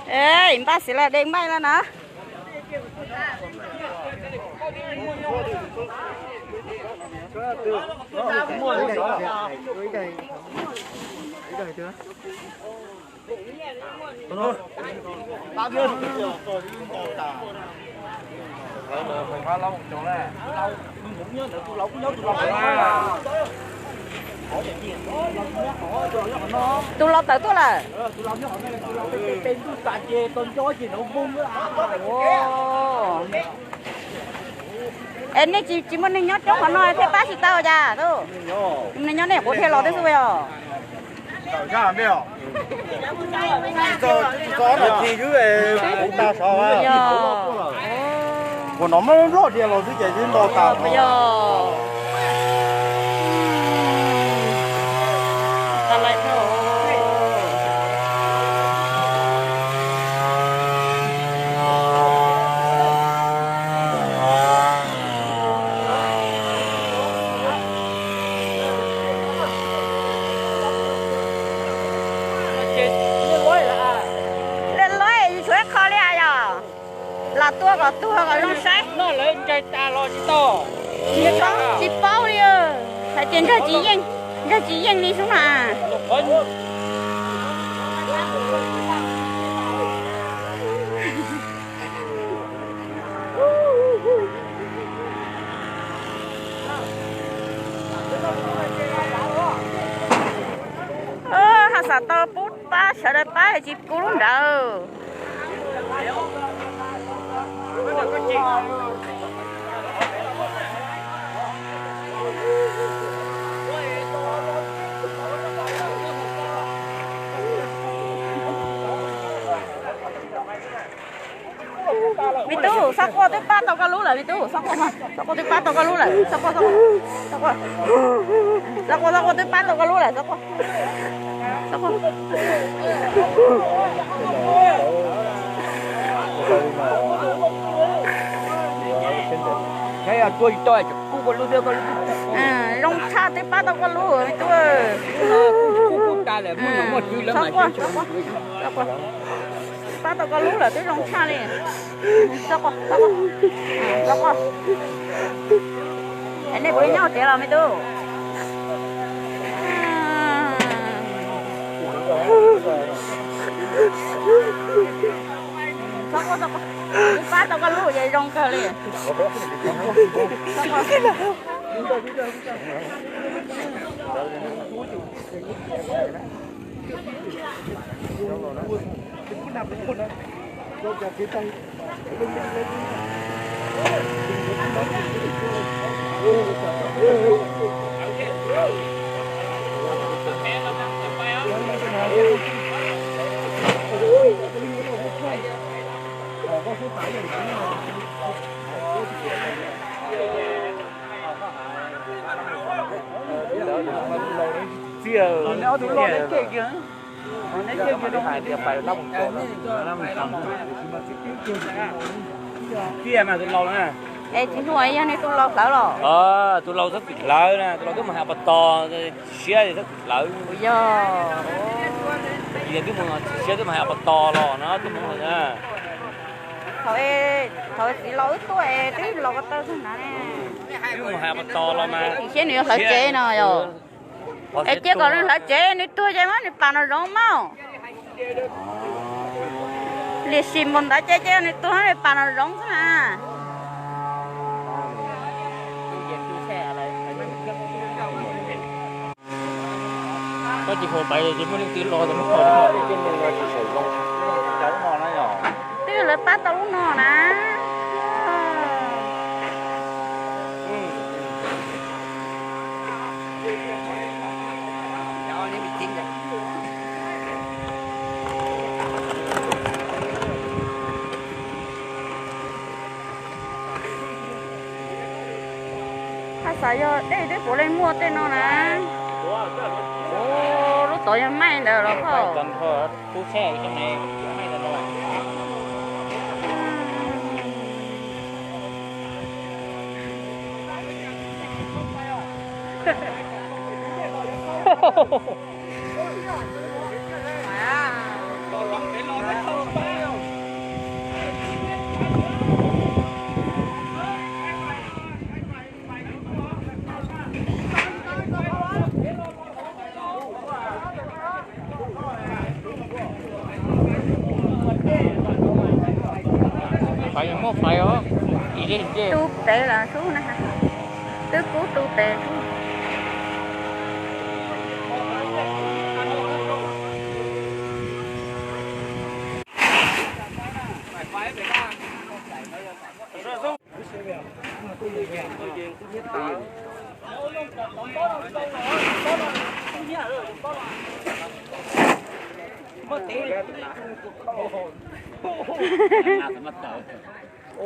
Ej, npaj xiv laj dej maij lawm na. Tus laus tawm tuaj lawm. Es nej tsis muaj neeg nyob coob qhov no thiaj pab tsis tau cas? Neeg nyob nej quav dhia los twb xwb os. Ua no muab loj dhia los xwb ces twb nto tas. Liaj luab tshuav ib qho li yog los tua kom tuag kom zoo saib. Tsis paub li, hais tias nrog tsis yeej, nrog tsis yeej li sub na. Ho xav tau pub pab sawv daws pab tsis kub lub nrawd. Me tub, xob quaj twb pab tau koj lub lawm me tub, xob quaj, xob quaj twb pab tau koj lub lawm, xob quaj, xob quaj, xob quaj, xob quaj twb pab tau koj lub lawm, xob quaj, xob quaj. Zoo tshaj twb pab tau koj lub me tub. Xob quaj, xob quaj, xob quaj. Pab tau koj lub lawm twb zoo tshaj li. Xob quaj, xob quaj, xob quaj. Es nej puas nyob tsev los me tub? Xob quaj, xob quaj, twb pab tau koj lub ces zoo kawg li. Txiaj mas tus laus na. Es tsis hnov yog nej tus laus hlawv los? Tus laus txhob txwm hlawv na, tus laus twb mus hais pas tos, siab txhob txwm hlawv. Yog, twb mus siab twb mus hais pas tos los no twb mus na. Thaum, thaum txiv laus wb tuaj es twb los ko taw tag na. Twb mus hais pas tos los mas. Siab nws yuav hlawv tsev no yog. Es cia kom nws hlawv tsev, nws tuag ces muab nws pas no zoov mog. Liam sim npaum ntawd ces cia nws tuag nws pas no zoov xwb na. Koj tsis hu pais ces muaj leej twg los. Twb lawv pab tau lub no na. Haj xav yog dej twb puav leej muaj tej no na. Lub tod yog maij ntawd los phauj. Fais muaj fais os, ib zej zej. Tu pem los sub na, twb kub tu pem sub.